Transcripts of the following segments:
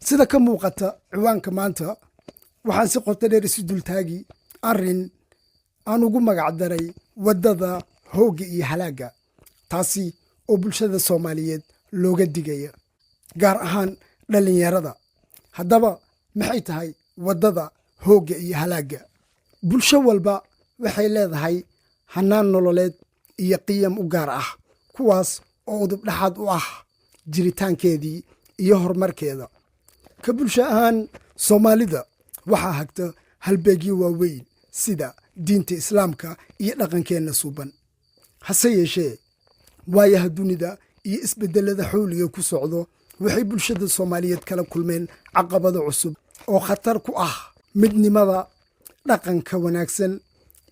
Sida ka muuqata ciwaanka maanta, waxaan si qoto dheer isu dultaagi arrin aan ugu magac daray waddada hoogga iyo halaagga, taasi oo bulshada Soomaaliyeed looga digaya, gaar ahaan dhallinyarada. Haddaba, maxay tahay waddada hoogga iyo halaagga? Bulsho walba waxay leedahay hannaan nololeed iyo qiyam u gaar ah, kuwaas oo udub dhexaad u ah jiritaankeedii iyo horumarkeeda. Ka bulsho ahaan, Soomaalida waxaa hagta halbeegyo waaweyn sida diinta Islaamka iyo dhaqankeenna suuban. Hase yeeshee, waayaha dunida iyo isbeddelada xawliga ku socdo waxay bulshada Soomaaliyeed kala kulmeen caqabado cusub oo khatar ku ah midnimada, dhaqanka wanaagsan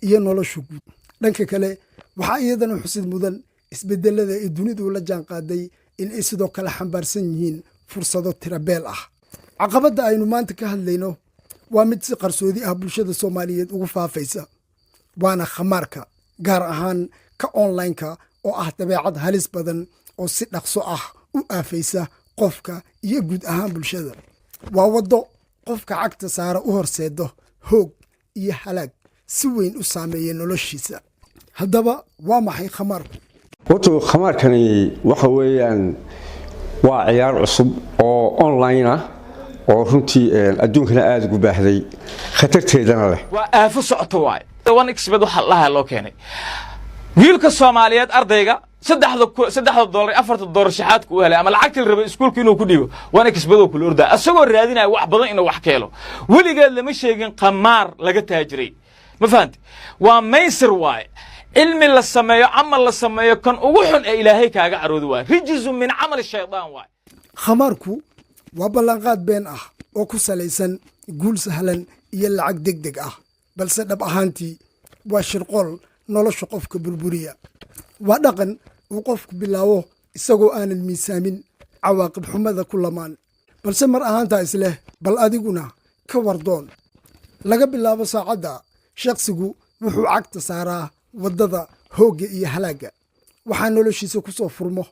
iyo nolosha guud. Dhanka kale, waxaa iyadana xusid mudan isbeddelada ay dunidu la jaanqaaday in ay sidoo kale xambaarsan yihiin fursado tirabeel ah. Caqabadda aynu maanta ka hadlayno waa mid si qarsoodi ah bulshada Soomaaliyeed ugu faafaysa, waana khamaarka, gaar ahaan ka online-ka, oo ah dabeecad halis badan oo si dhaqso ah u aafaysa qofka iyo guud ahaan bulshada. Waa waddo qofka cagta saara u horseedo hoog iyo halaag si weyn u saameeya noloshiisa. Haddaba, waa maxay khamaarku? Horta khamaarkani waxa weeyaan waa ciyaar cusub oo online ah oo runtii adduunkana aada ugu baahday, khatarteedana leh. Waa aafo socoto waaye. 1xBet waxaa lahaa loo keenay wiilka Soomaaliyeed, ardayga saddexda doolar, 4ta doolar shaxaadka u helay ama lacagtii la rabay iskuulka inuu ku dhiibo, 1xBet oo kula ordaa, isagoo raadinaya wax badan inuu wax ka helo. Weligeed lama sheegin qamaar laga taajiray, ma fahanti? Waa maysir waaye. Cilmi la sameeyo, camal la sameeyo, kan ugu xun ee Ilaahay kaaga caroodi waaye. رجز من عمل الشيطان waaye. Khamaarku waa ballanqaad been ah oo ku salaysan guul sahlan iyo lacag deg deg ah, balse dhab ahaantii waa shirqool nolosha qofka burburiya. Waa dhaqan uu qofku bilaabo isagoo aanan miisaamin cawaaqib xumada ku lamaan, balse mar ahaantaa isleh bal adiguna ka wardoon. Laga bilaabo saacadda, shakhsigu wuxuu cagta saaraa waddada hoogga iyo halaagga. Waxaa noloshiisa ku soo furmo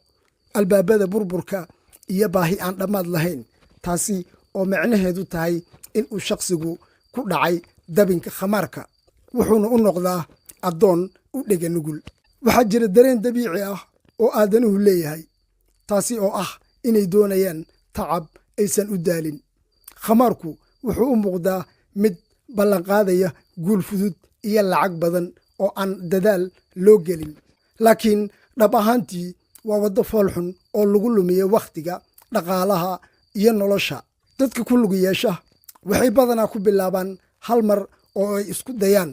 albaabada burburka iyo baahi aan dhammaad lahayn, taasi oo macnaheedu tahay in uu shakhsigu ku dhacay dabinka khamaarka, wuxuuna u noqdaa addoon u dhega nugul. Waxaa jira dareen dabiici ah oo aadanuhu leeyahay, taasi oo ah inay doonayaan tacab aysan u daalin. Khamaarku wuxuu u muuqdaa mid ballanqaadaya guul fudud iyo lacag badan oo aan dadaal loo gelin, laakiin dhab ahaantii waa waddo foolxun oo lagu lumiyo wakhtiga, dhaqaalaha iyo nolosha. Dadka ku lug yeesha waxay badanaa ku bilaabaan hal mar oo ay isku dayaan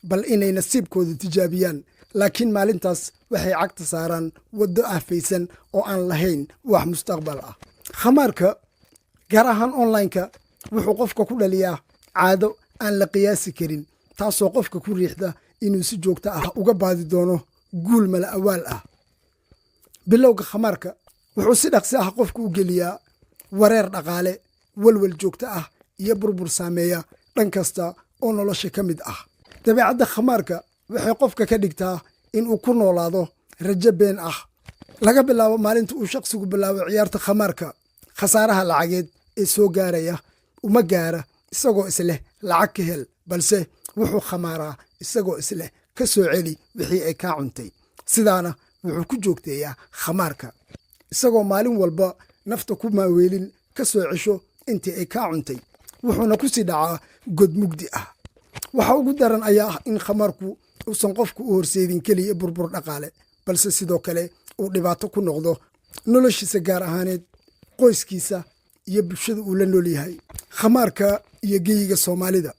bal inay nasiibkooda tijaabiyaan, laakiin maalintaas waxay cagta saaraan waddo aafaysan oo aan lahayn wax mustaqbal ah. Khamaarka, gaar ahaan online-ka, wuxuu qofka ku dhaliyaa caado aan la qiyaasi karin, taasoo qofka ku riixda inuu si joogto ah uga baadi doono guul mala awaal ah. Bilowga khamaarka wuxuu si dhaqsi ah qofka u geliyaa wareer dhaqaale, walwal joogto ah iyo burbur saameeya dhan kasta oo nolosha ka mid ah. Dabeecadda khamaarka waxay qofka ka dhigtaa inuu ku noolaado rajo been ah. Laga bilaabo maalinta uu shaqsigu bilaabo ciyaarta khamaarka, khasaaraha lacageed ee soo gaaraya uma gaara isagoo isleh lacag ka hel, balse wuxuu khamaaraa isagoo isleh ka soo celi wixii ay kaa cuntay. Sidaana wuxuu ku joogteeyaa khamaarka, isagoo maalin walba nafta ku maaweelin ka soo cesho intii ay kaa cuntay, wuxuuna ku sii dhacaa god mugdi ah. Waxa ugu daran ayaa ah in khamaarku uusan qofku u horseedin keliya burbur dhaqaale, balse sidoo kale uu dhibaato ku noqdo noloshiisa gaar ahaaneed, qoyskiisa iyo bulshada uu la nool yahay. Khamaarka iyo geyiga Soomaalida,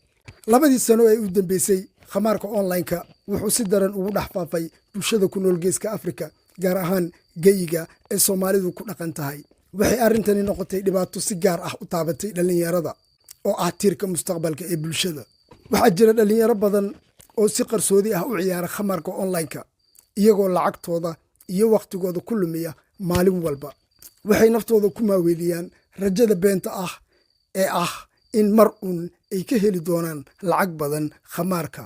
2dii sano ee u dambeysay, khamaarka online-ka wuxuu si daran ugu dhex faafay bulshada ku nool Geeska Afrika, gaar ahaan geyiga ee Soomaalidu ku dhaqan tahay. Waxay arrintani noqotay dhibaato si gaar ah u taabatay dhallinyarada oo ah tiirka mustaqbalka ee bulshada. Waxaa jira dhallinyaro badan oo si qarsoodi ah u ciyaara khamaarka online-ka, iyagoo lacagtooda iyo wakhtigooda ku lumiya maalin walba. Waxay naftooda ku maaweeliyaan rajada beenta ah ee ah in mar uun ay ka heli doonaan lacag badan khamaarka.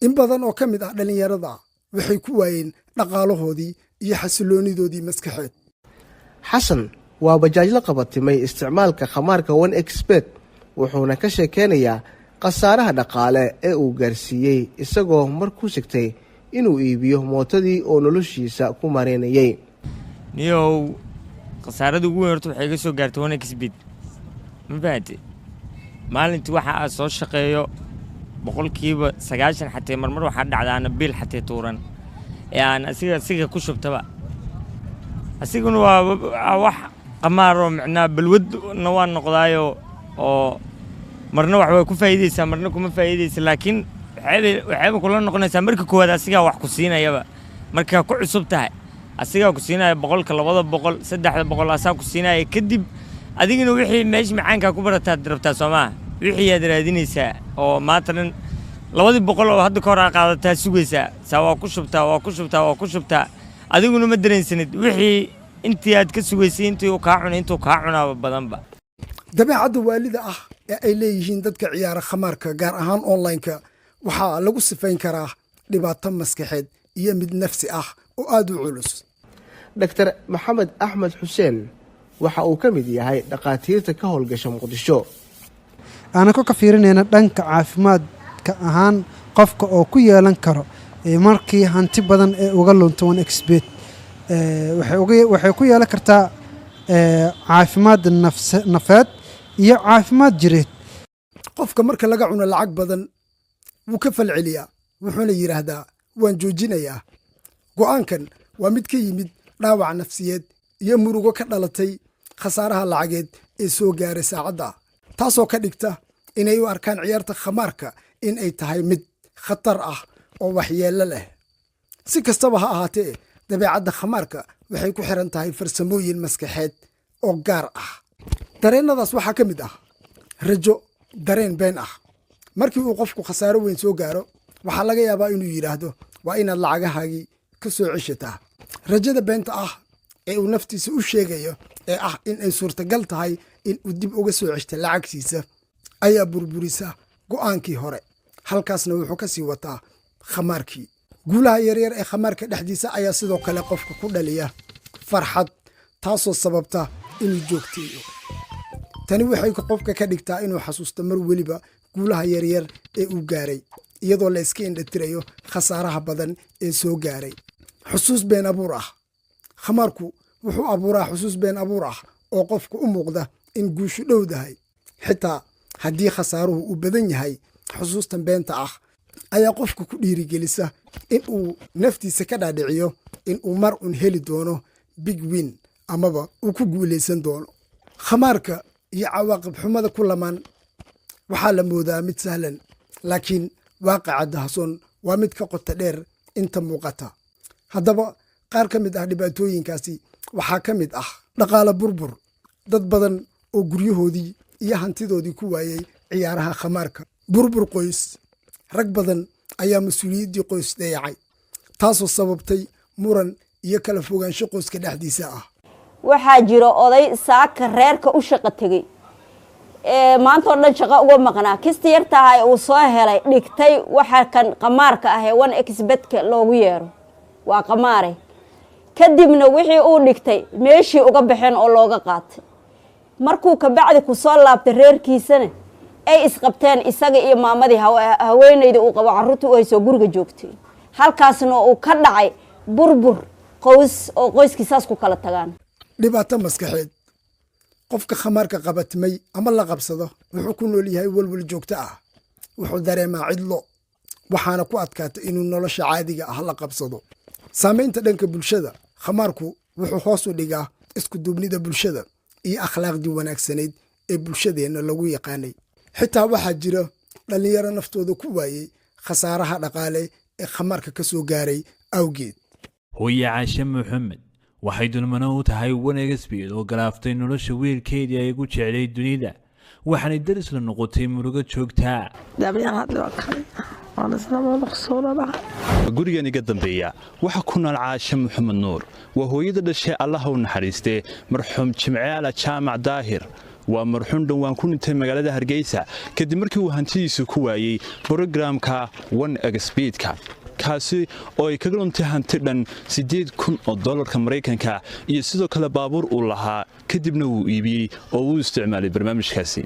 In badan oo ka mid ah dhallinyarada waxay ku waayeen dhaqaalahoodii iyo xasiloonidoodii maskaxeed. Xasan Waa bajaajla qabatimay isticmaalka khamaarka 1xBet, wuxuuna ka sheekeynayaa khasaaraha dhaqaale ee uu gaarsiiyey, isagoo mar ku sigtay inuu iibiyo mootadii oo noloshiisa ku mareynayay. Niyow, khasaarada ugu weyn horta waxay iga soo gaartay 1xBet, ma fahante? Maalintii waxa aad soo shaqeeyo 90% xatee marmar waxaa dhacdaana biil xatee tuuran ee aan asiga ku shubtaba. Asiguna waa wax qamaaroo micnaa balwadna waa noqdaayo, oo marna wax way ku faa'iideysaa, marna kuma faa'iideysa. Laakiin waxayba kula noqonaysaa marka koowaad asigaa wax ku siinayaba. Markaa ku cusub tahay asigaa ku siinaya 100-ka, 200, 300 asaa ku siinaya. Kadib adigina wixii meesha macaankaa ku barataad rabtaa, soo maaha? Wixii aad raadinaysaa oo maanta dhan 200-dii oo hadda ka hor aa qaadataa sugaysaa. Saa waa ku shubtaa, waa ku shubtaa, waa ku shubtaa. Adiguna ma dareensanid wixii intii aad ka sugaysay intii uu kaa cunay, intuu kaa cunaaba badanba. Dabeecadda waalida ah ee ay leeyihiin dadka ciyaara khamaarka, gaar ahaan online-ka, waxaa lagu sifayn karaa dhibaato maskaxeed iyo mid nafsi ah oo aada u culus. Dr Maxamed Axmed Xuseen waxa uu ka mid yahay dhakhaatiirta ka howlgasha Muqdisho. Aanan ka fiirinayna dhanka caafimaadka ahaan qofka oo ku yeelan karo markii hanti badan ee uga lunto 1xBet, waxay ku yeelan kartaa caafimaad nafeed iyo caafimaad jireed. Qofka marka laga cuno lacag badan wuu ka falceliyaa, wuxuuna yidhaahdaa, "Waan joojinayaa." Go'aankan waa mid ka yimid dhaawac nafsiyeed iyo murugo ka dhalatay khasaaraha lacageed ee soo gaaray saacadda, taasoo ka dhigta inay u arkaan ciyaarta khamaarka in ay tahay mid khatar ah oo waxyeello leh. Si kastaba ha ahaatee, dabeecadda khamaarka waxay ku xiran tahay farsamooyin maskaxeed oo gaar ah. Dareennadaas waxaa ka mid ah rajo, dareen been ah. Markii uu qofku khasaaro weyn soo gaaro, waxaa laga yaabaa inuu yidhaahdo, "Waa inaad lacagahaagii ka soo ceshataa." Rajada beenta ah ee uu naftiisa u sheegayo ee ah in ay suurtagal tahay in uu dib uga soo ceshta lacagtiisa ayaa burburisa go'aankii hore. Halkaasna wuxuu ka sii wataa khamaarkii. Guulaha yaryar ee khamaarka dhexdiisa ayaa sidoo kale qofka ku dhaliya farxad, taasoo sababta inuu joogteeyo. Tani waxay qofka ka dhigtaa inuu xasuusto mar weliba guulaha yaryar ee uu gaaray, iyadoo la iska indhatirayo khasaaraha badan ee soo gaaray. Xusuus been abuur ah: khamaarku wuxuu abuuraa xusuus been abuur ah oo qofka u muuqda in guushu dhowdahay, xitaa haddii khasaaruhu uu badan yahay. Xusuustan beenta ah ayaa qofka ku dhiirigelisa in uu naftiisa ka dhaadhiciyo in uu mar un heli doono big win amaba uu ku guulaysan doono. Khamaarka iyo cawaaqib xumada ku lamaan waxaa la moodaa mid sahlan, laakiin waaqaca dahsoon waa mid ka qota dheer inta muuqata. Haddaba, qaar ka mid ah dhibaatooyinkaasi waxaa ka mid ah dhaqaale burbur: dad badan oo guryahoodii iyo hantidoodii ku waayey ciyaaraha khamaarka. Burbur qoys: rag badan ayaa mas-uuliyaddii qoys dayacay, taasoo sababtay muran iyo kala fogaansho qoyska dhexdiisa ah. Waxaa jira oday saaka reerka u shaqo tegey ee maanta oo dhan shaqo uga maqnaa. Kista yartahay uu soo helay dhigtay waxa kan qamaarka ah ee 1xBet-ka loogu yeero, waa qamaare. Kadibna wixii uu dhigtay meeshii uga baxeen oo looga qaatay. Markuu kabacdi ku soo laabtay reerkiisana, ay isqabteen isaga iyo maamadii, haweeneyda uu qabo, carruurta u haysoo guriga joogtay. Halkaasna uu ka dhacay burbur qoys oo qoyskii saas ku kala tagaan. Dhibaato maskaxeed: qofka khamaarka qabatmay ama la qabsado wuxuu ku nool yahay welwel joogto ah. Wuxuu dareemaa cidlo, waxaana ku adkaata inuu nolosha caadiga ah la qabsado. Saamaynta dhanka bulshada: khamaarku wuxuu hoos u dhigaa isku duubnida bulshada iyo akhlaaqdii wanaagsanayd ee bulshadeenna lagu yaqaanay. Xitaa waxaa jira dhallinyaro naftooda ku waayey khasaaraha dhaqaale ee khamaarka ka soo gaaray awgeed. Hooye Caashe Maxamed waxay dulmano u tahay 1xBet oo galaaftay nolosha wiilkeedii ay ugu jeclay dunida, waxaanay daris la noqotay murugo joogtaa. Gurigan iga dambeeya waxaa ku nool Caashe Maxamed Nuur. Waa hooyada dhashay, Allaha u naxariistee, marxuum Jimceala Jaamac Daahir. Waa marxuum dhowaan ku dhintay magaalada Hargeysa kadib markii uu hantidiisu ku waayey brograamka 1xBet-ka. Kaasi oo ay kaga luntay hanti dhan 8,000 oo dollarka Maraykanka iyo sidoo kale baabuur uu lahaa, kadibna wuu iibiyey oo wuu isticmaalay barnaamijkaasi.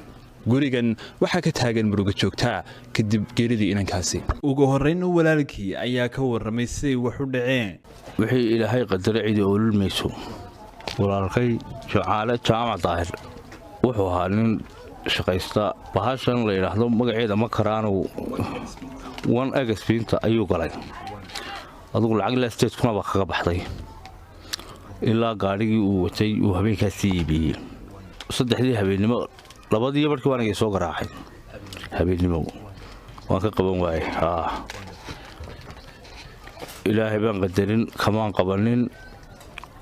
Gurigan waxaa ka taagan murugo joogtaa kadib geeridii inankaasi. Ugu horrayn walaalkii ayaa ka warramay siday wax u dhaceen. Wixii Ilaahay qadaro cidi oolulmayso. Walaalkay Jucaale Jaamac Daahir wuxuu ahaa nin shaqaysta. Bahashan la yidhaahdo magaceeda ma karaanow, one xbet-ta ayuu galay. Adugu lacag ilaa 8,000 baa kaga baxday, ilaa gaadhigii uu watay uu habeenkaasii iibiyey 3dii habeennimo. 2dii barkii waanigay soo garaacay habeennimo, waan ka qaban waayey. Ilaahay baan qadarin, kamaan qabanin.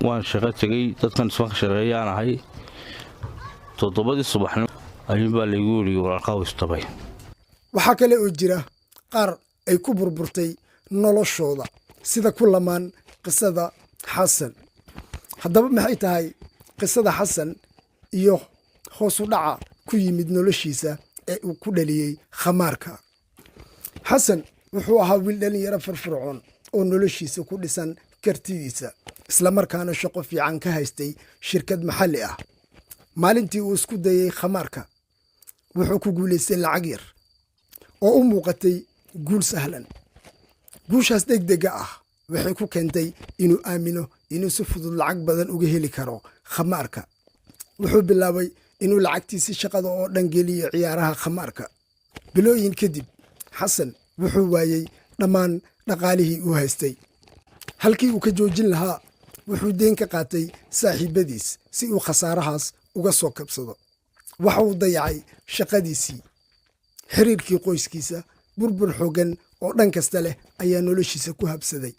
Waan shaqo tegey, dadkan isma ka shaqeeyaan ahay. 7dii subaxnimo ayuunbaa laygu yidhi walaalkaa istabay. Waxaa kale oo jira qaar ay ku burburtay noloshooda, sida ku lamaan qisada Xasan. Haddaba maxay tahay qisada Xasan iyo hoosu dhaca ku yimid noloshiisa ee uu ku dhaliyey khamaarka? Xasan wuxuu ahaa wiil dhalinyaro firfircoon oo noloshiisa ku dhisan kartidiisa, islamarkaana shaqo fiican ka haystay shirkad maxalli ah. Maalintii uu isku dayey khamaarka, wuxuu ku guulaystay lacag yar oo u muuqatay guul sahlan. Guushaas degdega ah waxay ku keentay inuu aamino inuu si fudud lacag badan uga heli karo khamaarka. Wuxuu bilaabay inuu lacagtiisii shaqada oo dhan geliyo ciyaaraha khamaarka. Bilooyin kadib, Xasan wuxuu waayey dhammaan dhaqaalihii uu haystay. Halkii uu ka joojin lahaa, wuxuu deen ka qaatay saaxiibbadiis si uu khasaarahaas uga soo kabsado. Waxa uu dayacay shaqadiisii, xiriirkii qoyskiisa. Burbur xooggan oo dhan kasta leh ayaa noloshiisa ku habsaday.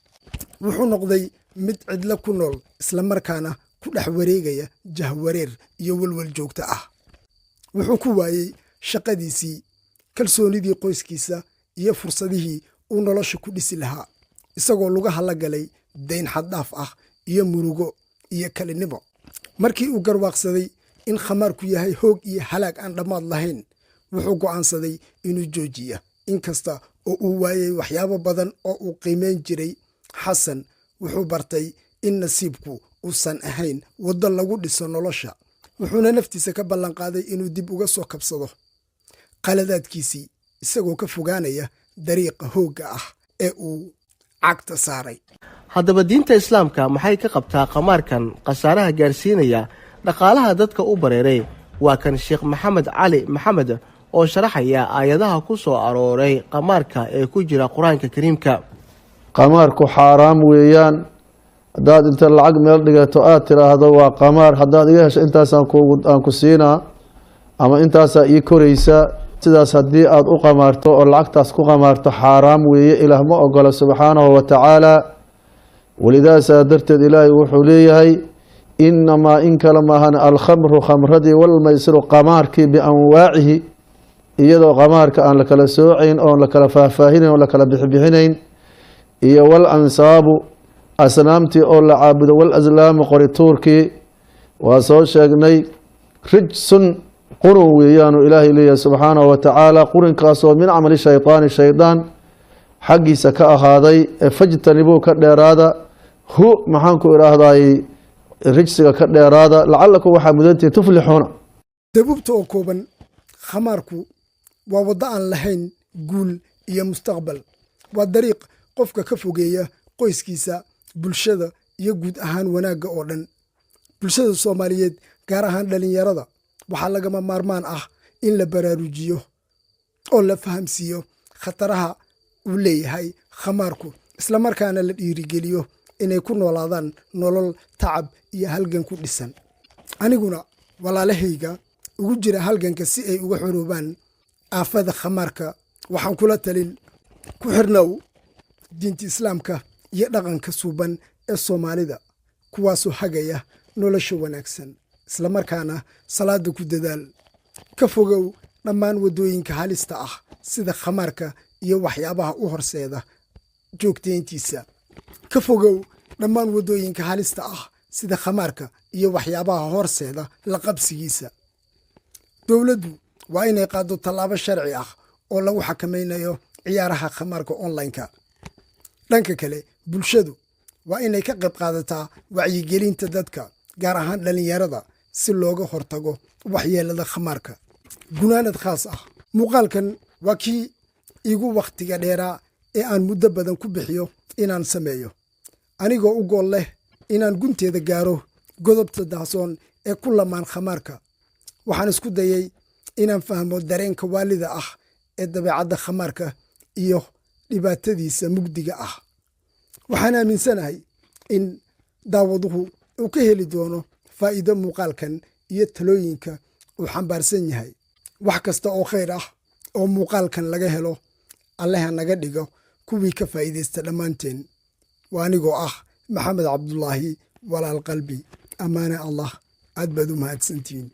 Wuxuu noqday mid cidlo ku nool, islamarkaana ku dhex wareegaya jahwareer iyo welwel joogto ah. Wuxuu ku waayey shaqadiisii, kalsoonidii qoyskiisa iyo fursadihii uu nolosha ku dhisi lahaa, isagoo lugaha la galay dayn xaddhaaf ah iyo murugo iyo kalinimo. Markii uu garwaaqsaday in khamaarku yahay hoog iyo halaag aan dhammaad lahayn, wuxuu go'aansaday inuu joojiya, inkasta oo uu waayey waxyaabo badan oo uu qiimeyn jiray. Xasan wuxuu bartay in nasiibku uusan ahayn waddo lagu dhiso nolosha, wuxuuna naftiisa ka ballanqaaday inuu dib uga soo kabsado qaladaadkiisii, isagoo ka fogaanaya dariiqa hoogga ah ee uu cagta saaray. Haddaba diinta Islaamka maxay ka qabtaa khamaarkan khasaaraha gaarsiinaya dhaqaalaha dadka u bareeray? Waa kan Sheekh Maxamed Cali Maxamed oo sharaxaya aayadaha ku soo arooray khamaarka ee ku jira Qur-aanka Kariimka. Qamaarku xaaraam weeyaan. Haddaad inta lacag meel dhigato aada tiraahdo waa qamaar, haddaad iga hesho intaasaan kugu aan ku siinaa ama intaasaa ii koraysa, sidaas haddii aada u qamaarto oo lacagtaas ku qamaarto, xaaraam weeye. Ilaah ma ogola subxaanahu wa tacaala. Walidaasaa darteed Ilaahay wuxuu leeyahay: inamaa, in kale maahan, الخمر khamradii, والميسر qamaarkii, بأنواعه, iyadoo qamaarka aan la kala soocayn oon la kala faahfaahinayn oon la kala bixbixinayn, iyo والأنصاب asnaamtii oo la caabudo, والأزلام qorituurkii waa soo sheegnay, رجس qurun weeyaanu Ilaahay leeyahay subxaanahu wa tacaala, qurinkaasoo من عمل الشيطان shaydaan xaggiisa ka ahaaday ee فاجتنبوه ka dheeraada, hu maxaan ku idhaahday, rijsiga ka dheeraada, لعلكم waxaa mudantihin تفلحون. Dabuubta oo kooban, khamaarku waa waddo aan lahayn guul iyo mustaqbal. Waa dariiq qofka ka fogeeya qoyskiisa, bulshada iyo guud ahaan wanaagga oo dhan. Bulshada Soomaaliyeed, gaar ahaan dhallinyarada, waxaa lagama maarmaan ah in la baraarujiyo oo la fahamsiiyo khataraha uu leeyahay khamaarku, islamarkaana la dhiirigeliyo inay ku noolaadaan nolol tacab iyo halgan ku dhisan. Aniguna walaalahayga ugu jira halganka si ay uga xoroobaan aafada khamaarka waxaan kula talin: ku xirnow diinta Islaamka iyo dhaqanka suuban ee Soomaalida, kuwaasoo hagaya nolosha wanaagsan, islamarkaana salaada ku dadaal. Ka fogow dhammaan waddooyinka halista ah sida khamaarka iyo waxyaabaha u horseeda joogtayntiisa. Ka fogow dhammaan waddooyinka halista ah sida khamaarka iyo waxyaabaha horseeda la qabsigiisa. Dowladdu waa inay qaaddo tallaabo sharci ah oo lagu xakamaynayo ciyaaraha khamaarka online-ka. Dhanka kale, bulshadu waa inay ka qayb qaadataa wacyigelinta dadka, gaar ahaan dhallinyarada, si looga hortago waxyeelada khamaarka. Gunaanad khaas ah, muuqaalkan waa kii igu wakhtiga dheeraa ee aan muddo badan ku bixiyo inaan sameeyo, anigoo u gool leh inaan gunteeda gaaro godobta dahsoon ee ku lamaan khamaarka. Waxaan isku dayey inaan fahmo dareenka waalida ah ee dabeecadda khamaarka iyo dhibaatadiisa mugdiga ah. Waxaan aaminsanahay in daawaduhu uu ka heli doono faa'iido muuqaalkan iyo talooyinka uu xambaarsan yahay. Wax kasta oo khayr ah oo muuqaalkan laga helo, Allaha naga dhigo kuwii ka faa'iidaysta dhammaanteen. Waa anigoo ah Maxamed Cabdulaahi Walaal Qalbi. Ammaane Allah, aad baad u mahadsantihiin.